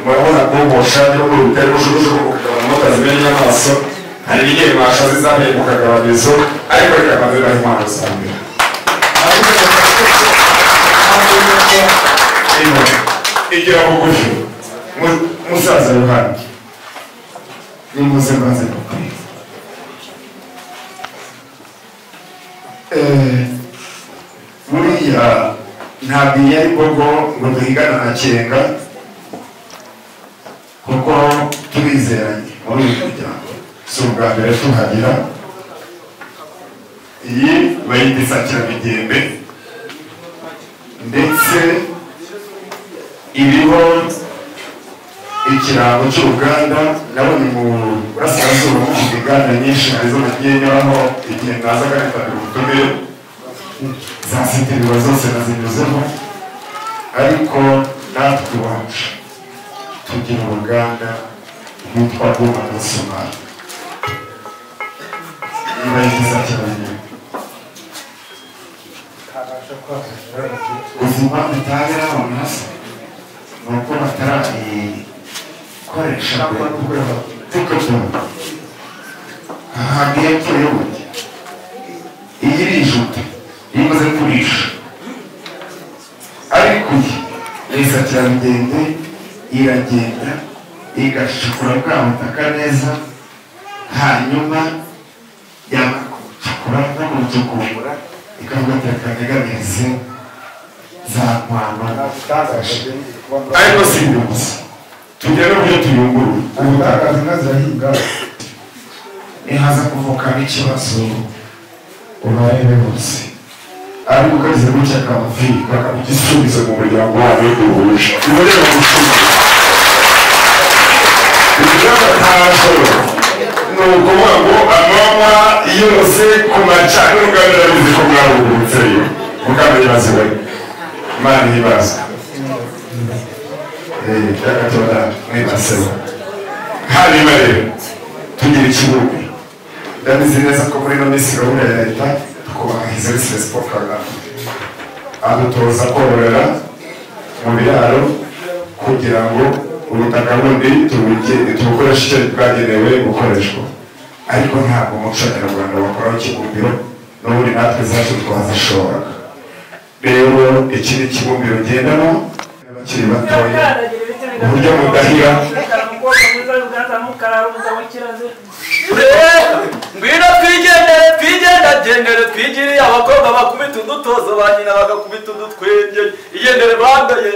Murabona kogosha no mu rutero rujurujugu kugabanya mutazimenya amaso, hari n'igihe mwashaze zabaye mukagabanizo, ariko reka maze bahe impano za mbere. Igira bugufi musaza Yohani, nimuze mbanze mbabwire. Buriya ntabwo iyi ari mbogo ngo duhigane na Kirenga, kuko turizeranye muri uyu muryango, si ubwa mbere tuhagira. Iyi bayita isakiramigembe, ndetse iriho ikirango cy'uruganda. Nabonye mu burasirazuba mufite inganda nyinshi, arizo nagiye nyuraho igihe nazaga nitabira ubutumire, za sitiriwa zose nazinyuzemo, ariko natwe iwacu tugira uruganda rwitwa Rwuma National. Iyi bayita isakiramigembe. Uzi impamvu itabera ahantu hasa ni uko batarayikoresha tukabyumva ahantu hepfo y'ubugi. Iyi irijuta iyo imaze kurisha, ariko iyi ni isakiramigembe, iragenda igacukura bwa butaka neza, hanyuma yamara kubucukura no kubucukumbura ikavuga ati reka nteganyirize za nkwano. Ariko si ibyo gusa, tugira n'uburyo tuyungurura ubutaka. Nihaza kuvukamo ikibazo ubarebe bose, ariko ukagize gutya akabavi bakamuha igisubizo mu muryango wabo duhuje. Ibonera gushima urugamba ntajoro, ni ukuvuga ngo amanywa yose ku macana uruganda urabizi ko mwaruhutseyo mukamenya we Imana ihimbaza by'agatora mwibaseho. Hanyuma rero tugira ikibuga, ndabizi neza ko muri ino minsi gahunda ya leta twubaha His Excellency Paul Kagame adutoza kororera mu biraro kugira ngo ubutaka bundi tubukoreshe icyo bwagenewe gukoreshwa, ariko ntabwo umuco nyarwanda wakoraho ikibumbiro, n'ubundi natwe zacu twazishoboraga. Rero iki ni ikibumbiro ngendamo abakiri batoya, uburyo mudahira. Ngwino twigendere twigendagendere twigiriye abakobwa bakubita udutozo ba nyina bagakubita udutwenge, igendere bandaye.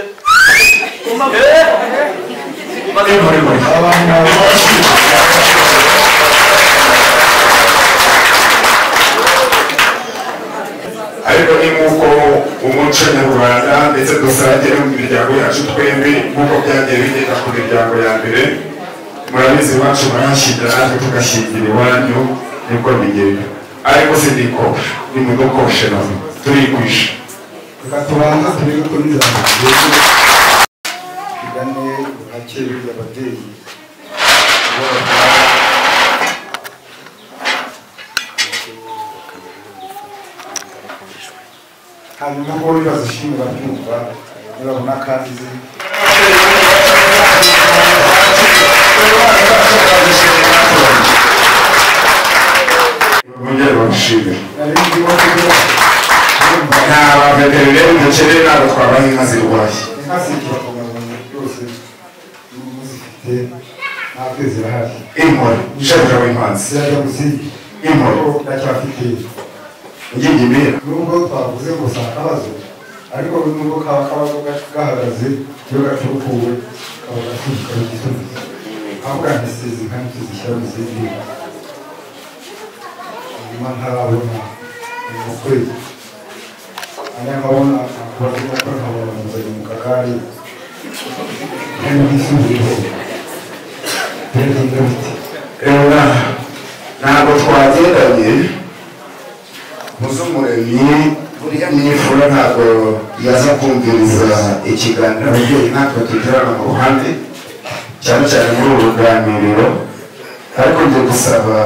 Ariko ni nk'uko umuco nyarwanda ndetse dusangiye no mu miryango yacu twembi, nk'uko byagiye bigenda ku miryango ya mbere, murabizi iwacu barashyingira natwe tugashyingira iwanyu, niko bigenda. Ariko si ndikosha, ni mudukoshe none turikwisha. Reka tubanze turebe ko n'ijambo rigeze tugane buhake ababyeyi. Hanyuma ngo bazishime babyumva nibabona kandi bongere babishime. Nta baveterineri dukeneye, ntabwo twabaha inka zirwaye. Inka zikirakomeza rwose muzifite natwe zirahari. Inkore shebuja w'impanzi zirajya mu zindi inkore ndacyafite ingingimira. Nubwo twavuze ngo si akabazo, ariko nubwo kaba akabazo gahagaze iyo gacukuwe kaba gasubiza igisubizo. Avuga nti sizi inka ntituzishyira mu zindi, hanyuma ntarabona umukwe anya nkabona akubaza umukwe nkabona muzanye mu kagare ntibisubireho biragenda bite? Rero ntabwo twagendanye Muzumuremyi, buriya nifura ntabwo yaza kumviriza ikiganiro ababyeyi natwe tugirana mu ruhande, cyane cyane muri uru ruganiriro. Ariko njye gusaba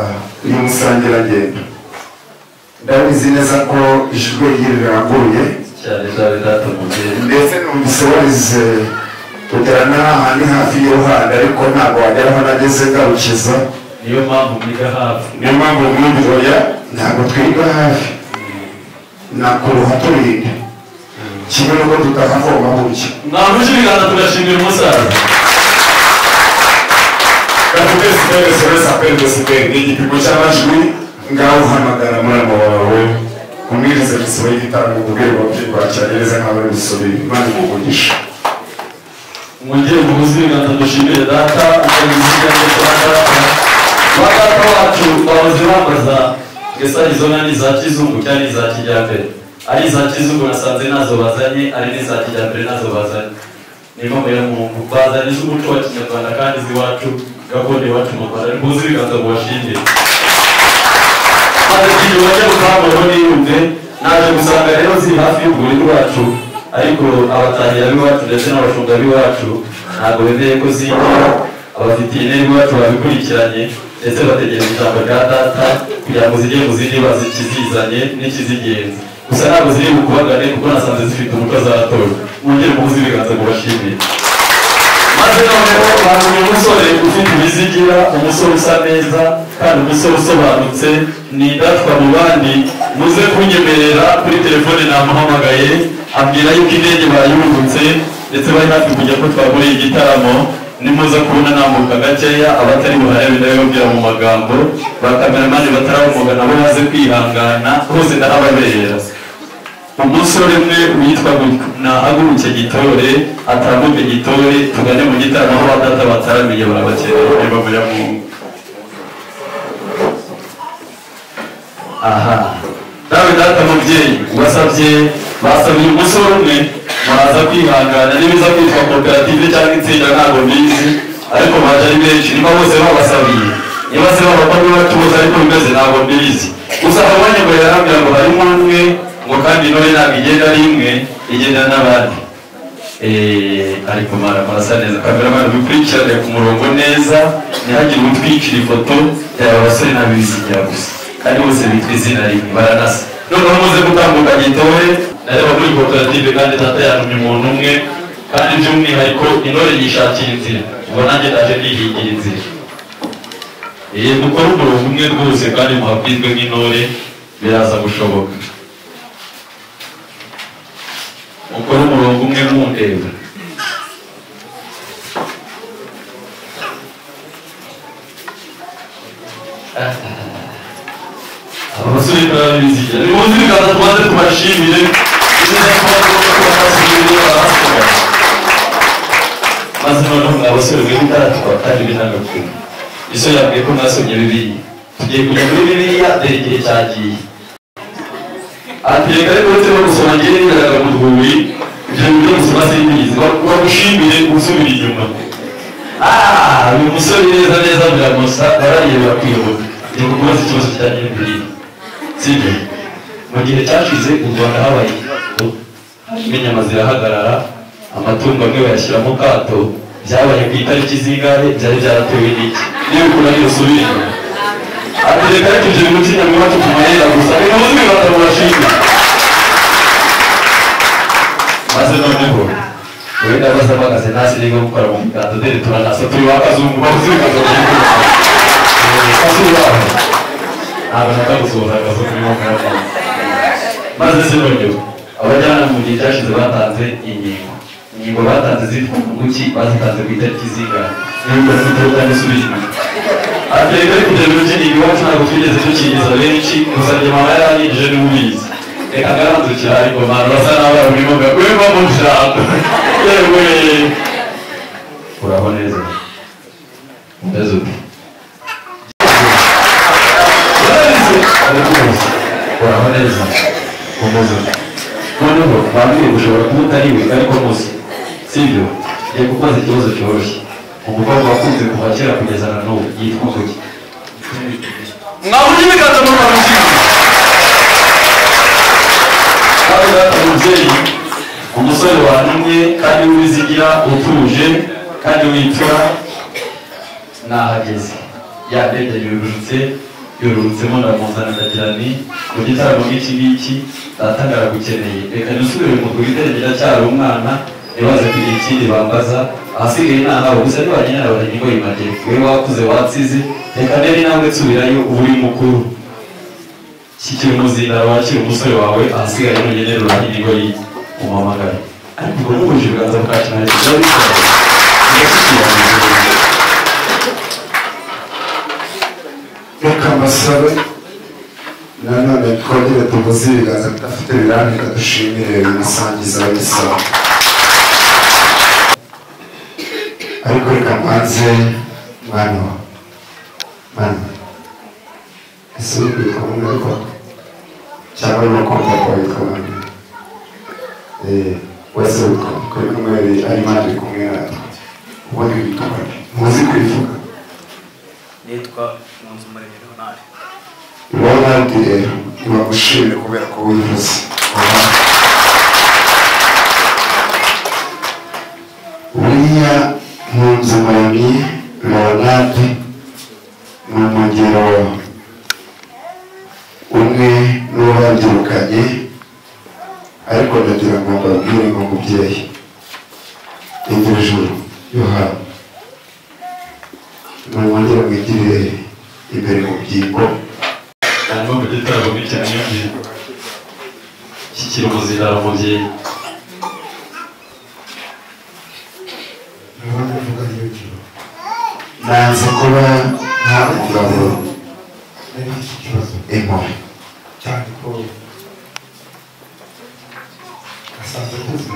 uyu musangirangendo, ndabizi neza ko ijwi rye riranguruye cyane cyane data mubyeyi, ndetse numvise warize kugera n'ahandi hafi Ruhande ariko ntabwo wagera aho nageze ngarukiza. Niyo mpamvu mwiga hafi. Niyo mpamvu mwiga, ntabwo twiga hafi. Nakuruha turinda kimwe n'uko tutahavoma burya. Mwahuje ibiganza tugashimira umusaza. Gavuge sibere sibere sapere sibere ni igipimo cy'amajwi. Ngaho uhamagara muramo wawe umwirize misibo y'igitaramo ubwira ababyeyi bacyareza nk'abari busubire. Imana igukugisha. Mwongere muhuze ibiganza dushimire data ba data wacu bahoze bambaza ese izo nka ni iza kizungu cyangwa ni iza kijyambere. Ari iza kizungu nasanze nazo bazanye, ari n'iza kijyambere nazo bazanye. Ni impamvu ya Mungu bazanye iz'umuco wa kinyarwanda kandi iz'iwacu gakondo iwacu mu Rwanda. Muhuze ibiganza mubashimire. Maze bajya gutanga n'iyumve naje gusanga rero ziri hafi y'urwuri rwacu, ariko abatangira b'iwacu ndetse n'abashumba b'iwacu ntabwo bemeye ko zinjira. Abafitiye intebe iwacu babikurikiranye ndetse bategereje ijambo rya data kugira ngo zijye mu zindi bazikizizanye n'ikizigenza. Gusa ntabwo ziri bukubagane kuko nasanze zifite umuco zaratojwe. Mwongere muhuze ibiganza mubashimire. Maze noneho bazanye umusore ufite ibizigira, umusore usa neza kandi umusore usobanutse, ni indatwa mu bandi. Muze kunyemerera kuri telefone namuhamagaye ambwira yuko indege bayungutse ndetse bari hafi kujya ko twaguriye igitaramo. Nimuza kubona nambuka gakeya, abatari buharebe ndabibabwira mu magambo, ba kameramani bataramuga nabo baze kwihangana, hose ndahababera. Umusore umwe witwa Nahaguruke Gitore atambuke Gitore tugane mu gitaramo aho ba data bataramiye barabakeneye imbavu ya Mungu. Aha dawe data mubyeyi wasabye basabiye umusore umwe, muraza kwihangana nibiza kwitwa koperative cyangwa itsinda ntabwo mbizi, ariko baje ari benshi. Niba bose babasabiye, niba se babakora batubuza ariko bimeze ntabwo mbizi. Gusa abonye ngo yarambwira ngo harimo umwe ngo kandi intore ntabwo igenda ari imwe igenda n'abandi. Ariko mara marasa neza, kameramani bikurikirane ku murongo neza, ntihagire utwikira ifoto yaba abasore n'abizigira gusa, kandi bose bitwa izina rimwe baranasa. Noneho muze gutambuka Gitore, nareba muri koperative kandi data yantumye umuntu umwe, kandi by'umwihariko intore yishakira inzira, ubwo nanjye ndaje nihingira inzira. Mukore umurongo umwe rwose kandi muhakwizwe nk'intore, biraza gushoboka. Mukore umurongo umwe mundeba. Abasore barabizigira. Nimuze ibiganza tubanze tubashimire. Maze noneho mwa basore mwe mutaratwa kandi binagakuru. Iso yabwiye ko mwasomye Bibiliya. Tugiye kujya muri Bibiliya dore igihe cyagiye. Atereka ariko uretse no gusoma ngewe niberaga mu rwuri, ibyo bintu byo gusoma simbizi. Bagushimire usubira inyuma. Uyu musore neza neza biramusa, barariye birakwiyoboka. Ngiye kukubaza ikibazo kijyanye n'imirire. Sibyo? Mu gihe cyashize u Rwanda habaye ikibazo, inyama zirahagarara, amatungo amwe bayashyira mu kato, byabaye ku itariki zingahe, byari byaratewe n'iki? Niba ukunaniye usubire inyuma. Atereka ariko ibyo bintu by'inyama iwacu ku mahera gusa, ni muzi ibibanza mubashimire. Maze noneho wenda baza bagaze nasi niga gukora mu biganza dore turanasa turi ba kazungu bavuze ibiganza by'imvura. Kazungu ntabwo nshaka gusohoza akazungu urimo kuyabona. Maze se noneho abajyanama mu gihe cyashize batanze inkingo. Inkingo batanze zitwa nguki, bazitanze ku itariki zingahe? Niba ufite cyangwa usubije inyuma. Atereka ariko ibyo bintu by'inkingo iwacu ntabwo twigeze dukingiza benshi, gusa njye mama yaranyigije niwe ubizi. Reka ngaranzukira ariko mama basa n'abari urimo urimo mushaka. Yewe uraho neza. Umeze ute? Uraho neza. Umeze ute? Noneho bambwiye ushobora kuba utari we ariko muzi. Sibyo? Ngiye kukubaza ikibazo cyoroshye. Umukobwa wakunze kuva kera kugeza na n'ubu yitwa kuki? Mwahuje ibiganza mu rwanda. Umubyeyi, umusore wantumye kandi w'ibizigira utuje kandi witura nahageze. Ya ndege yururutse yururutsemo ndamuzana ndagira nti mu gitaramo nk'iki ngiki data ndaragukeneye, reka nusubire mu rwuri ndacyari umwana Ntibaze kugira ikindi bambaza, ahasigaye nta nabo gusa ntibagenda bari ngo yimage. Wewe wakuze watsize, reka ndebe intambwe nsubirayo uba uri mukuru. Shyikira umuzindaro wakira umusore wawe, ahasigaye nugenera urahira ingoyi umamagare. Ariko ubwo muhuje ibiganza mukakina kigali ndashyikira. Reka mbasabe nanone twongere tuvuze ibiganza bidafite birandika, dushimire umusangiza w'imisoro. Ariko reka mbanze mwana wa mwana, ese uri kwitwa mwana ariko cyangwa urimo kumva ko witwa mwana? Wese witwa kuri kumwe ari Imana iri kumwe natwe, ubundi witwa nde? Muzi kwivuga? Nitwa Nkunzumuremyi Leonard. Leonard rero nibagushimire kubera ko wivuze. Buriya Nkunzumuremyi Leonard ni umugero umwe n'uwabyirukanye, ariko ndagira ngo mbabwire ngo mubyeyi iryo joro Yohana mwongere mwigire imbere mu byimbo. Hanyuma mu gitaramo nk'icya nyumvire shyikira umuzindaro mubyeyi. Nanze kuba nta mugabo impuhwe cyane ko asanzwe akuze.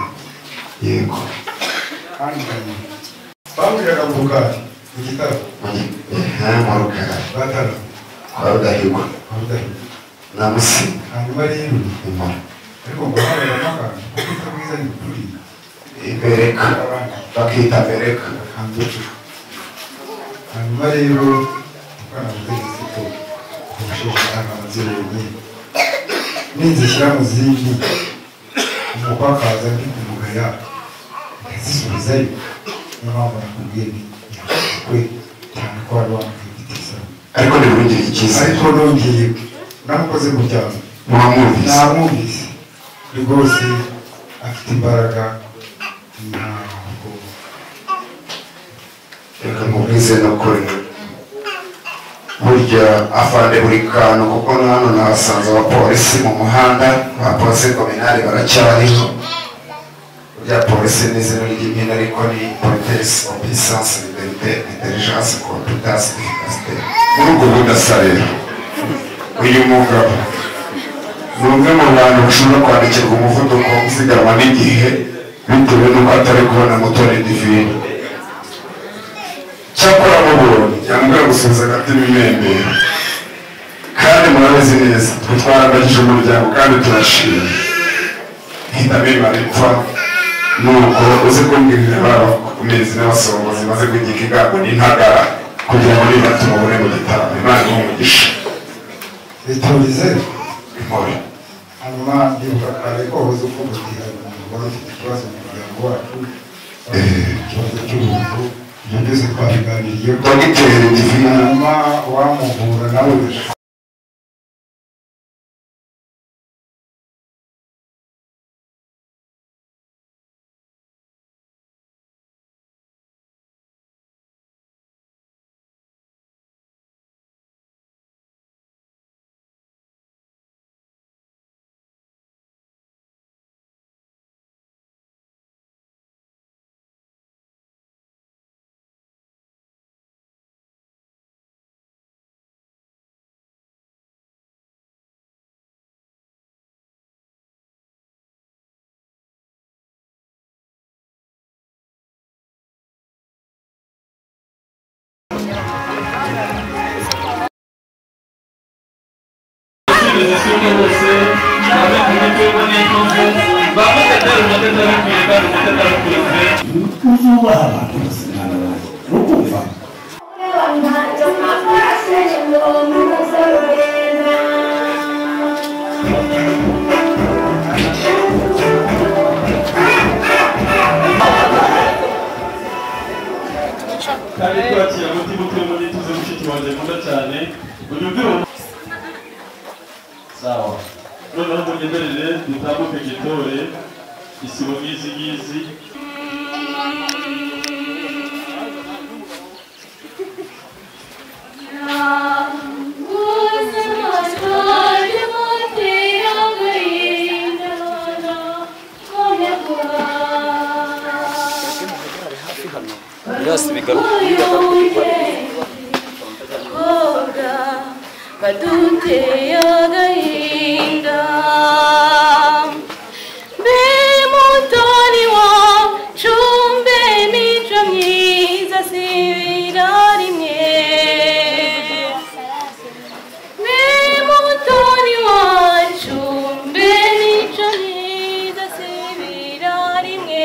Yego. Kandi bambwiraga mu rukari mu gitaramo. Mu rukari. Batara. Kwa Rudahigwa. Kwa Rudahigwa. Na Musinga. Hanyuma rero impuhwe. Ariko ngo habaye akantu kuko utabwiza ni ukuri. Bereka. Bakita bereka. Hanyuma rero umwana mutegetse ko ubushobozi ntabwo ninzishyira mu zindi umukwe akaza ndi kumugaya ndazisubizayo. Niyo mpamvu nakubwiye nti nyakubahwa cyane ko wari wambwiye igitisa. Ariko ntibongere icyizere. Ariko nongeye namukoze mu byaro. Mwamwumvise? Namwumvise rwose, afite imbaraga ntabwo. Reka nkubwize n'ukuri burya afande buri kantu, kuko hano nahasanze abapolisi mu muhanda, ba polisi kominari baracyariho. Burya polisi ni izina ry'impine ariko ni politesse, obeissance, liberté, intelligence, compétence, efficacité. Muri ubwo budasa rero uyu mugabo ni umwe mu bantu bashobora kwandikirwa umuvuduko usiganwa n'igihe bitewe n'uko atari kubona Mutoni Divine. Cyakora mubonye yambwira gusubiza agatima imembero, kandi murabizi neza twe twarangagije umuryango kandi turashima. Hita bipfa nuko uzi kumbwirira abakomezi n'abasongozi maze kugika ingango n'intagara kugira ngo niba tumubone mu gitaramo. Imana imuhe umugisha. Biturize impore. Hanyuma ndibuka kare ko wahoze uvuga uti hari umuntu wari ufite ikibazo mu muryango wacu, ikibazo cy'urumbu, ibyo byose twabiganiriyeho. Dogiteri Divine. Hanyuma wamuvura nawe Uzubaha abantu bose mwana wanjye urukumva. Kandi twakira umutima utuyemo n'ituze mushiki wanjye nkunda cyane unyumvire. Sawa, noneho munyemerere dutambuke gitore. Isibo nk'izi ngizi. Byose bigaruka baduteye agahinda mbe mutoni wacu mbe mico myiza sibira rimwe mbe mutoni wacu mbe mico myiza sibira rimwe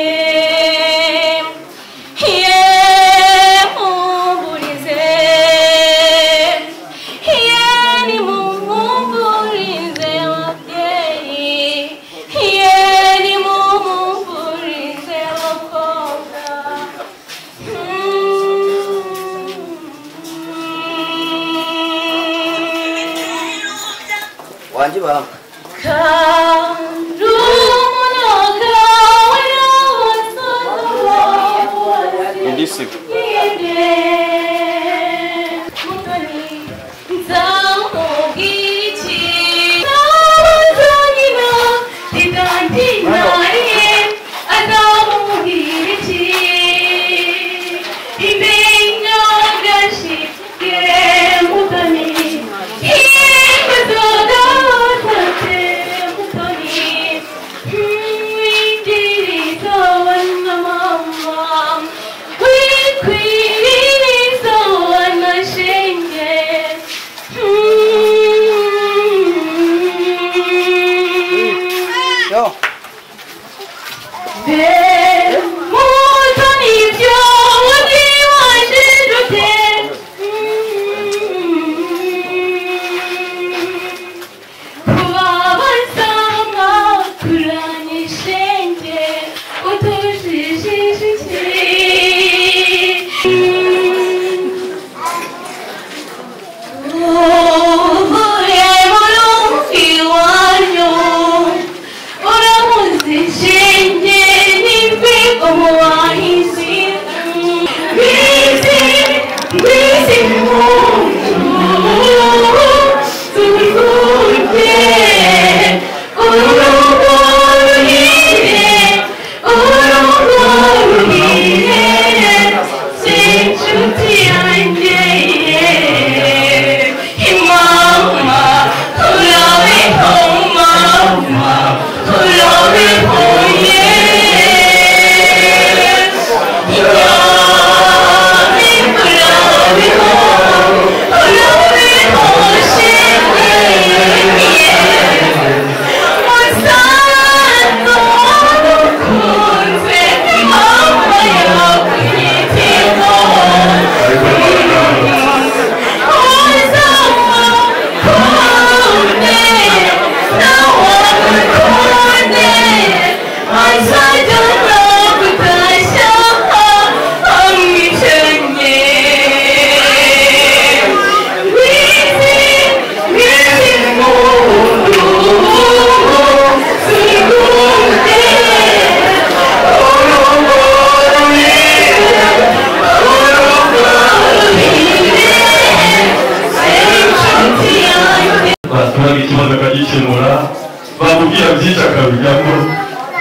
wanjye bamba Indisibo. Ikibazo akagikemura bamubwira byinshi akabijyamo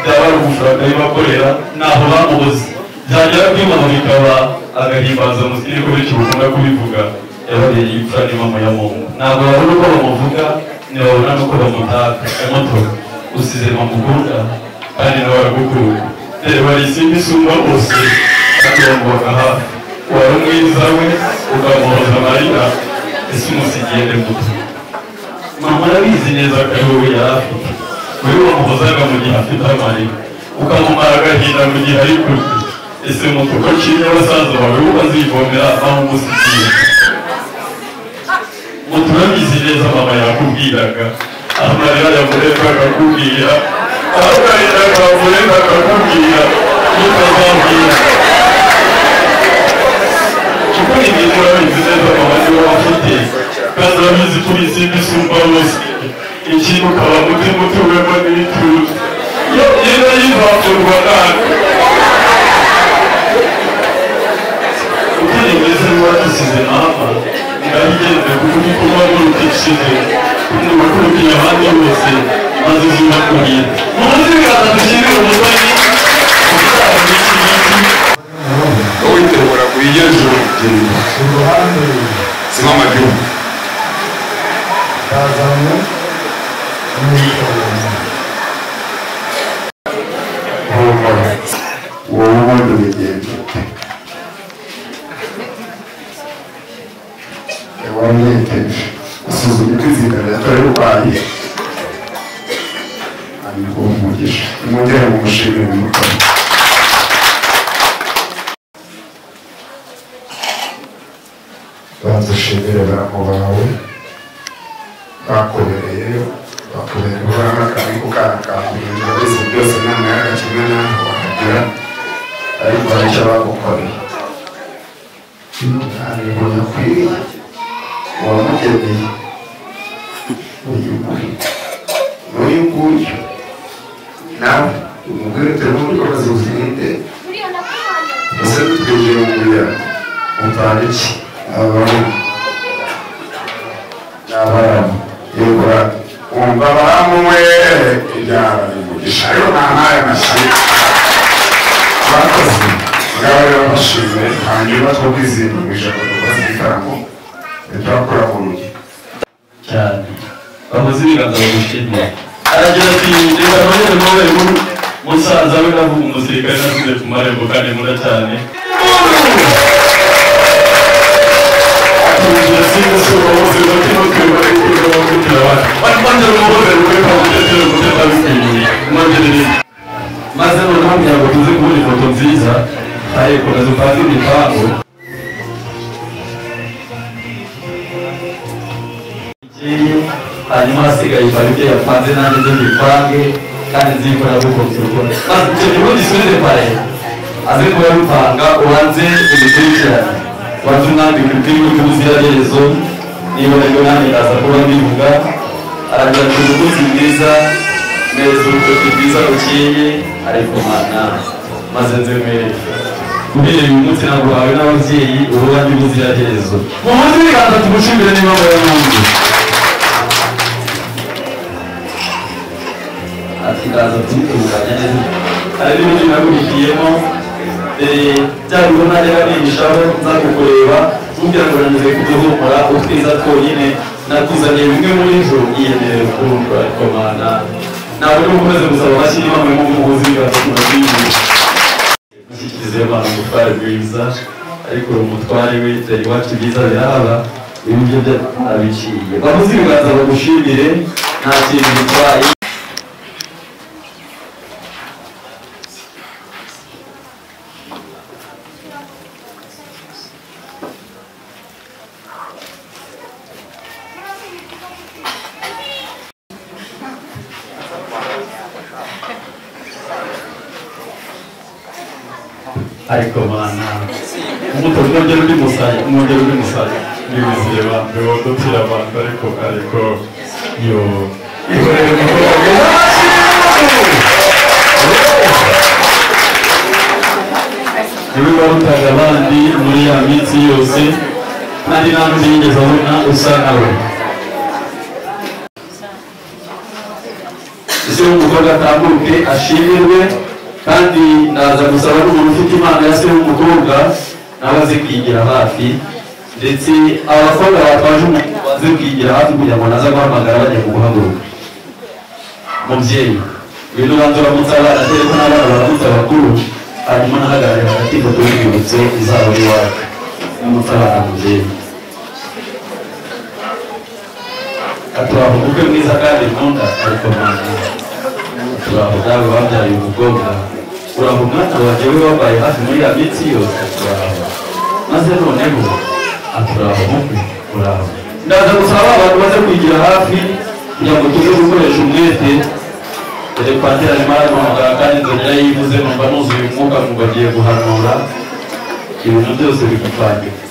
byaba ari ubufaranga bibakorera ntaho bamubuze byagera kuri mama bikaba agahimbaza musiri ko bityo bukunda kubivuga yabareye imfura ni mama ya Mungu ntabwo babona uko bamuvuga ntibabona n'uko bamutaka emoto usize mama ukunda kandi nawe aragukunda reba isimbi isumba bose kandi bamubaga hafi wari umwiza we ukamuhoza amarira ese umusigende muto mama arabizi neza ko ari wowe yari afite wowe wamuhozaga mu gihe afite amarira ukamumara agahinda mu gihe ari kurya ese muto ko nshimye basaza bawe bo bazivomera aho umusigiye muto urabizi neza mama yakubwiraga amarira yamureka akakubwira agahinda kamureka akakubwira mutazabwira kuko ni ibintu urabizi neza mama niwe wafite kandi urabizi ko isimbi isumba bose ikindi ukaba mutima utuwemo n'ibituza iyo Yivapurwa nabi Utari mwiza wadusize mama ngabigenze kuko ibikorwa n'urukishije n'urukurukiye abandi bose maze zubakuriye mumaze ibiganza dushimire umutoni ku gitaramo iki ngiki Witegura kuiyejo Uruhande simama juu bazanywe n'imyitozo humura wowe ubundi bigenda wamwiteje usuzuma ukwizigama yatari urwaye hanyuma umugisha mwongere mumushimire mukora banza ushimire baramu bawe bakubereyeyo bakubera uhoraho akabi kukarakangurira urabizi byose nta muyaga kimwe nawe wahagera ariko hari icyo bagukoreye ntabwo yakwiriye wamugeneye uyu nguyu n'uyu nguyu nawe umubwire uti n'undi ukomeza uzirinde ese dutwinjiye mu muryango umvana iki abahungu n'abaramu yego wumva abaramu we ibyara umugisha ariko nta n'aya mashyi bakoze ngabo rero bashimwe hanyuma twubwizihirwe mu ijambo dukoze igitaramo turakora mu rugi cyane bamuze ibiganza bagushimire aragira ati reka nongere mube musaza we navuga umusirikare nasize ku marembo kandi nkunda cyane maze noneho kugira ngo tuze kubona ifoto nziza aye komeza upange imipango hanyuma hasigaye ibyo yapanze nanjye nze mbipange kandi nzikora gukontorora maze icyo gihe gisubize pare aze kuba yabipanga ubanze ubikurikirane ubanze umwambike ipingu ry'ubuziraherezo niba aribwo nanjye ndaza kuba mbivuga aragira ati umunsi mwiza neza urutoki rwiza rukeye ariko mana maze nze mwereke uhereye uyu munsi naguhawe n'ababyeyi urubanza ubuziraherezo muhuze ibiganza tumushimire niba muyamungu ati ndaza kubitunganya neza hari n'ibindi nagurikiyemo bya bigo najyaga nigishaho nza kukureba kugira ngo nanyuze kuduhumura utwiza twonyine nakuzaniye bimwe muri byo yiyemerera urukundo ariko mana ntabwo uri bukomeze gusaba amashyi niba mwe muhuze ibiganza tumushimire gushyikiriza abantu umutware mwiza ariko uri umutware we dore iwacu ibyiza birahaba ibi byo byarabiciye bamuze ibiganza bagushimire nta kintu bitwaye ariko mana umuto mwongere undi musaya mwongere undi musaya nibizeye bantu dutira abantu ariko ariko yo ihorere umukobwa niwe warutaga abandi muri ya minsi yose kandi nta n'undi yigeze abona usa nawe ese w'umukobwa atambuke ashimirwe kandi ndaza gusaba n'umuntu ufite impano ya se w'umukobwa nawe aze kwigira hafi ndetse abakobwa batwaje umuntu baze kwigira hafi kugira ngo naza guhamagara bajya mu guhaguruka mubyeyi ngwino ubanze uramutse abana dore ko n'abana baramutse abakuru hanyuma nahagarare hagati ifoto y'urwibutso izaba ari iwacu uramutse abana mubyeyi aturaho umukwe mwiza kandi nkunda ariko mwana turaho dawe wabyaye umukobwa uraho umwana wanjye we wabaye hafi muri ya minsi yose turaho maze noneho aturaho umukwe uraho ndaza gusaba abantu baze kwigira hafi kugira ngo tuze gukoresha umwete dore patiri arimo arampamagara kandi nzongera yivuze numva nuzuye umwuka numva agiye guhanura ibintu byose bigupangika